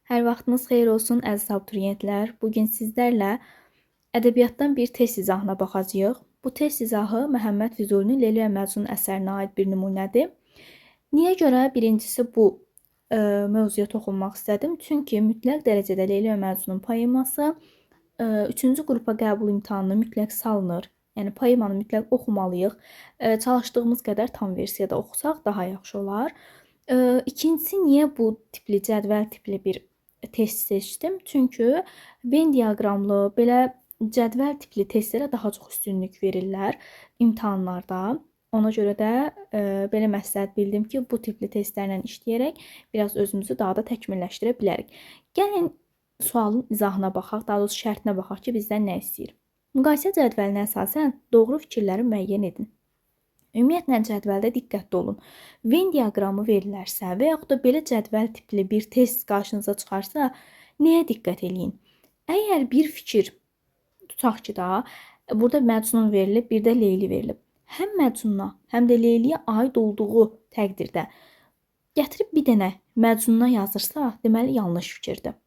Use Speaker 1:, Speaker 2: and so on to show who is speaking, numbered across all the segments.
Speaker 1: Hər vaxtınız xeyir olsun əziz abituriyentlər. Bu gün sizlərlə ədəbiyyatdan bir test izahına baxacağıq. Bu test izahı Məhəmməd Füzulinin Leyli və Məcnun əsərinə aid bir nümunədir. Niyə görə birincisi bu mövzuya toxunmaq istədim? Çünki mütləq dərəcədə Leyli və Məcnunun poeması 3-cü qrupa qəbul imtahanına mütləq salınır. Yəni poemanı mütləq oxumalıyıq. Çalışdığımız qədər tam versiyada oxusaq daha yaxşı olar. İkincisi, niyə bu tipli, cədvəl tipli bir test seçdim? Çünki Venn diaqramlı, belə cədvəl tipli testlərə daha çox üstünlük verirlər imtahanlarda. Ona görə də belə məsləhət bildim ki, bu tipli testlərlə işləyərək biraz özümüzü daha da təkmilləşdirə bilərik. Gəlin sualın izahına baxaq, daha doğrusu şərtinə baxaq ki, bizdən nə istəyir. Müqayisə cədvəlinə əsasən doğru fikirləri müəyyən edin. Ümumiyyətlə, cədvəldə diqqətli olun. Venn diaqramı verilərsə və yaxud da belə cədvəl tipli bir test qarşınıza çıxarsa, nəyə diqqət eləyin? Əgər bir fikir, tutaq ki da, burada Məcnun verilib, bir də Leyli verilib. Həm Məcnuna, həm də Leyliyə aid olduğu təqdirdə gətirib bir dənə Məcnuna yazırsa, deməli yanlış fikirdir.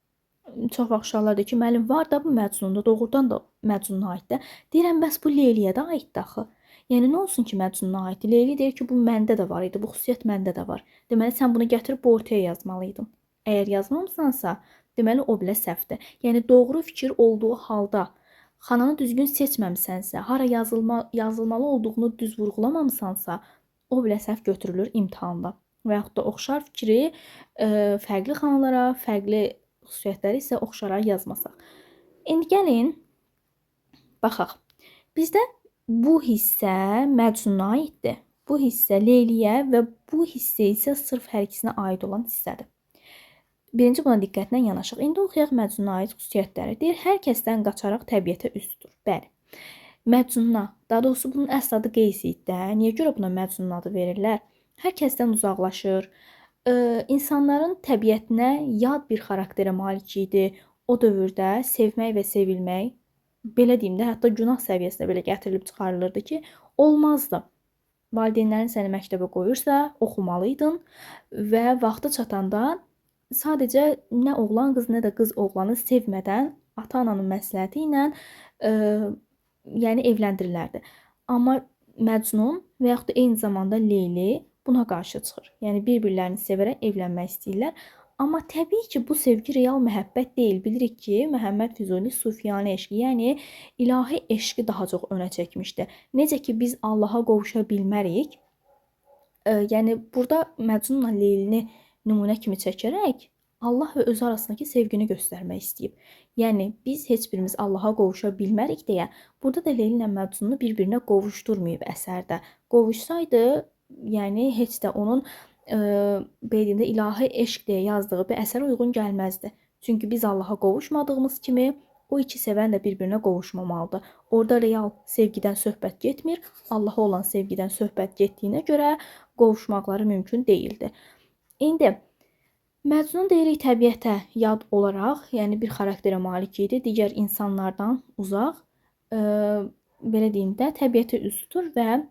Speaker 1: Çox vaxt uşaqlar deyir ki, müəllim var da bu Məcnunda, doğrudan da Məcnuna aiddir. Deyirəm, bəs bu Leyliyə də aiddir axı. Yəni nə olsun ki, Məcnuna aiddir? Leyli deyir ki, bu məndə də var idi, bu xüsusiyyət məndə də var. Deməli, sən bunu gətirib bu ortaya yazmalıydın. Əgər yazmamısansa, deməli o belə səhvdir. Yəni doğru fikir olduğu halda xananı düzgün seçməmisənsə, hara yazılmalı olduğunu düz vurğulamamısansa, o belə səhv götürülür imtahanda. Və yaxud da oxşar fikri fərqli xanalara, fərqli xüsusiyyətləri isə oxşaraq yazmasaq. İndi gəlin baxaq. Bizdə bu hissə Məcnuna aiddir. Bu hissə Leyliyə və bu hissə isə sırf hər ikisinə aid olan hissədir. Birinci buna diqqətlə yanaşaq. İndi oxuyaq Məcnuna aid xüsusiyyətləri. Deyir, hər kəsdən qaçaraq təbiətə üz tutur. Bəli. Məcnuna, daha doğrusu bunun əsl adı Qeys idi də. Niyə görə buna Məcnun adı verirlər? Hər kəsdən uzaqlaşır. İnsanların təbiətinə yad bir xarakterə malik idi. O dövrdə sevmək və sevilmək, belə deyim də, hətta günah səviyyəsinə belə gətirilib çıxarılırdı ki, olmazdı. Valideynlərin səni məktəbə qoyursa, oxumalıydın və vaxtı çatanda sadəcə nə oğlan qız, nə də qız oğlanı sevmədən ata-ananın məsləhəti ilə yəni evləndirilərdi. Amma Məcnun və yaxud da eyni zamanda Leyli buna qarşı çıxır. Yəni bir-birlərini sevərək evlənmək istəyirlər. Amma təbii ki, bu sevgi real məhəbbət deyil. Bilirik ki, Məhəmməd Füzuli sufiyanə eşqi, yəni ilahi eşqi daha çox önə çəkmişdi. Necə ki, biz Allaha qovuşa bilmərik, yəni burada Məcnunla Leylini nümunə kimi çəkərək Allah və özü arasındakı sevgini göstərmək istəyib. Yəni biz heç birimiz Allaha qovuşa bilmərik deyə burada da Leyli ilə Məcnunu bir-birinə qovuşdurmayıb əsərdə. Qovuşsaydı, yəni heç də onun belə deyim də, ilahi eşq deyə yazdığı bir əsərə uyğun gəlməzdi. Çünki biz Allaha qovuşmadığımız kimi o iki sevən də bir-birinə qovuşmamalıdır. Orada real sevgidən söhbət getmir. Allaha olan sevgidən söhbət getdiyinə görə qovuşmaqları mümkün deyildi. İndi Məcnun deyirik təbiətə yad olaraq, yəni bir xarakterə malik idi, digər insanlardan uzaq, belə deyim də, təbiətə üz tutur və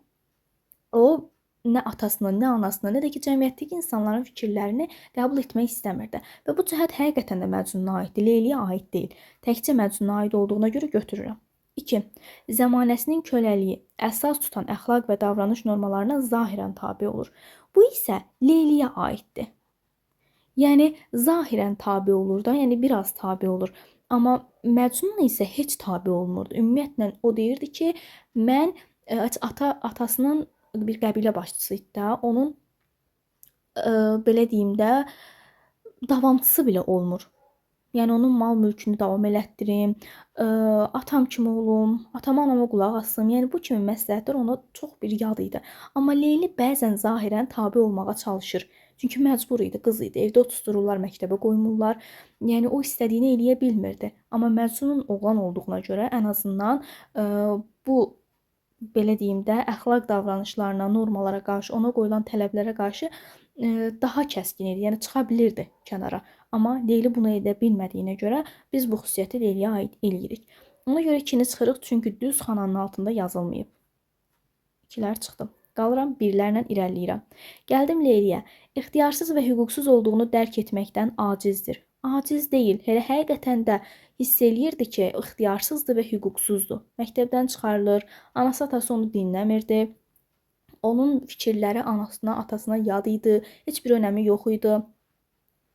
Speaker 1: o nə atasının, nə anasının, nə də ki, cəmiyyətdəki insanların fikirlərini qəbul etmək istəmirdi. Və bu cəhət həqiqətən də Məcnuna aiddir, Leyliyə aid deyil. Təkcə Məcnuna aid olduğuna görə götürürəm. 2. Zəmanəsinin köləliyi əsas tutan əxlaq və davranış normalarına zahirən tabe olur. Bu isə Leyliyə aiddir. Yəni zahirən tabe olur da, yəni biraz tabe olur. Amma Məcnun isə heç tabe olmurdu. Ümumiyyətlə o deyirdi ki, mən atasının bir qəbilə başçısı idi də, onun belə deyim də, davamçısı belə olmur. Yəni onun mal mülkünü davam elətdirim, atam kimi olum, atama anama qulaq asım. Yəni bu kimi məsləhətlər ona çox bir yad idi. Amma Leyli bəzən zahirən tabe olmağa çalışır. Çünki məcbur idi, qız idi. Evdə otuzdururlar, məktəbə qoymurlar. Yəni o istədiyini eləyə bilmirdi. Amma Məcnunun oğlan olduğuna görə ən azından bu belə deyim də, əxlaq davranışlarına, normalara qarşı, ona qoyulan tələblərə qarşı daha kəskin idi. Yəni çıxa bilirdi kənara. Amma Leyli bunu edə bilmədiyinə görə biz bu xüsusiyyəti Leyliyə aid eləyirik. Ona görə 2-ni çıxırıq, çünki düz xananın altında yazılmayıb. 2-lər çıxdı. Qalıram, birlərlə irəliləyirəm. Gəldim Leyliyə. İxtiyarsız və hüquqsuz olduğunu dərk etməkdən acizdir. Aciz deyil. Elə həqiqətən də hiss eləyirdi ki, ixtiyarsızdır və hüquqsuzdur. Məktəbdən çıxarılır, anası atası onu dinləmirdi. Onun fikirləri anasına, atasına yad idi, heç bir önəmi yox idi.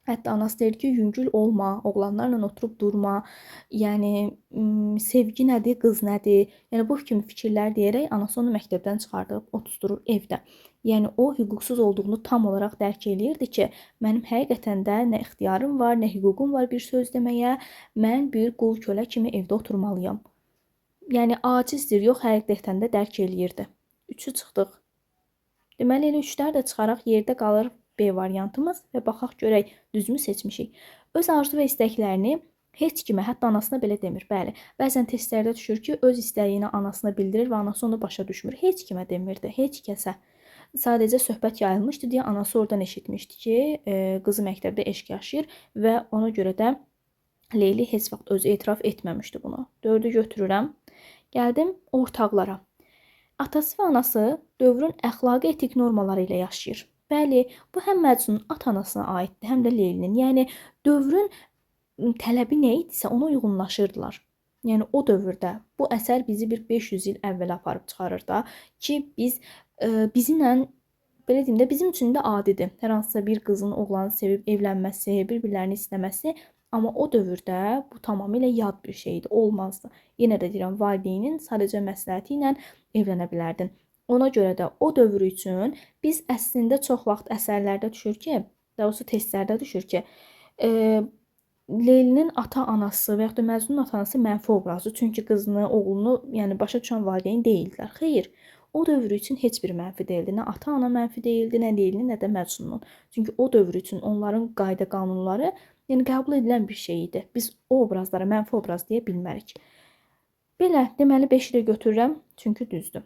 Speaker 1: Hətta anası deyir ki, yüngül olma, oğlanlarla oturub durma. Yəni sevgi nədir, qız nədir? Yəni bu kimi fikirlər deyərək anası onu məktəbdən çıxardıb otuzdurur evdə. Yəni o hüquqsuz olduğunu tam olaraq dərk eləyirdi ki, mənim həqiqətən də nə ixtiyarım var, nə hüququm var bir söz deməyə. Mən bir qul kölə kimi evdə oturmalıyam. Yəni acizdir, yox, həqiqətən də dərk eləyirdi. 3-ü çıxdıq. Deməli elə 3-lər də çıxaraq yerdə qalır B variantımız və baxaq görək düzmü seçmişik. Öz arzu və istəklərini heç kimə, hətta anasına belə demir. Bəli, bəzən testlərdə düşür ki, öz istəyini anasına bildirir və anası onu başa düşmür. Heç kimə demirdi, heç kəsə. Sadəcə söhbət yayılmışdı deyə anası oradan eşitmişdi ki, qızı məktəbdə eşq yaşayır və ona görə də Leyli heç vaxt özü etiraf etməmişdi bunu. 4-ü götürürəm. Gəldim ortaqlara. Atası və anası dövrün əxlaqi etik normaları ilə yaşayır. Bəli, bu həm Məcnunun ata-anasına aiddir, həm də Leylinin. Yəni dövrün tələbi nə idisə ona uyğunlaşırdılar. Yəni o dövrdə bu əsər bizi bir 500 il əvvələ aparıb çıxarır da ki, biz bizimlə belə deyim də bizim üçün də adidir. Hər hansısa bir qızın oğlanı sevib evlənməsi, bir-birlərini istəməsi, amma o dövrdə bu tamamilə yad bir şey idi, olmazdı. Yenə də deyirəm, valideynin sadəcə məsləhəti ilə evlənə bilərdin. Ona görə də o dövr üçün biz əslində çox vaxt əsərlərdə düşür ki, daha doğrusu testlərdə düşür ki, Leylinin ata-anası və yaxud da Məcnunun ata-anası mənfi obrazı. Çünki qızını, oğlunu, yəni başa düşən valideyn deyildilər. Xeyr, o dövr üçün heç bir mənfi deyildi. Nə ata-ana mənfi deyildi, nə Leylinin, nə də Məcnunun. Çünki o dövr üçün onların qayda qanunları, yəni qəbul edilən bir şey idi. Biz o obrazlara mənfi obraz deyə bilmərik. Belə, deməli 5-i də götürürəm, çünki düzdür.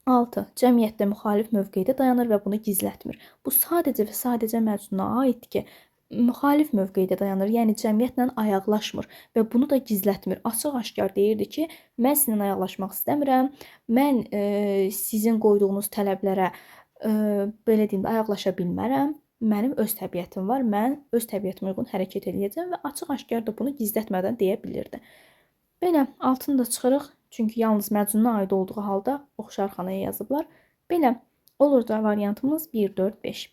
Speaker 1: 6. Cəmiyyətdə müxalif mövqedə dayanır və bunu gizlətmir. Bu sadəcə və sadəcə Məcnuna aiddir ki, müxalif mövqedə dayanır, yəni cəmiyyətlə ayaqlaşmır və bunu da gizlətmir. Açıq-aşkar deyirdi ki, mən sizinlə ayaqlaşmaq istəmirəm, mən sizin qoyduğunuz tələblərə belə deyim də ayaqlaşa bilmərəm. Mənim öz təbiətim var, mən öz təbiətimə uyğun hərəkət eləyəcəm və açıq-aşkar da bunu gizlətmədən deyə bilirdi. Belə, 6-nı da çıxırıq. Çünki yalnız Məcnuna aid olduğu halda oxşar xanaya yazıblar. Belə, olur da variantımız 1, 4, 5.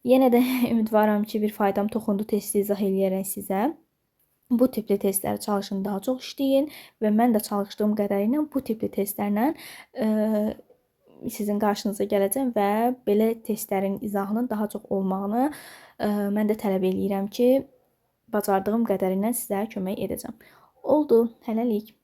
Speaker 1: Yenə də ümidvaram ki, bir faydam toxundu testi izah eləyərək sizə. Bu tipli testləri çalışın, daha çox işləyin və mən də çalışdığım qədərilə bu tipli testlərlə sizin qarşınıza gələcəm və belə testlərin izahının daha çox olmağını mən də tələb eləyirəm ki, bacardığım qədərilə sizə kömək edəcəm. Oldu, hələlik.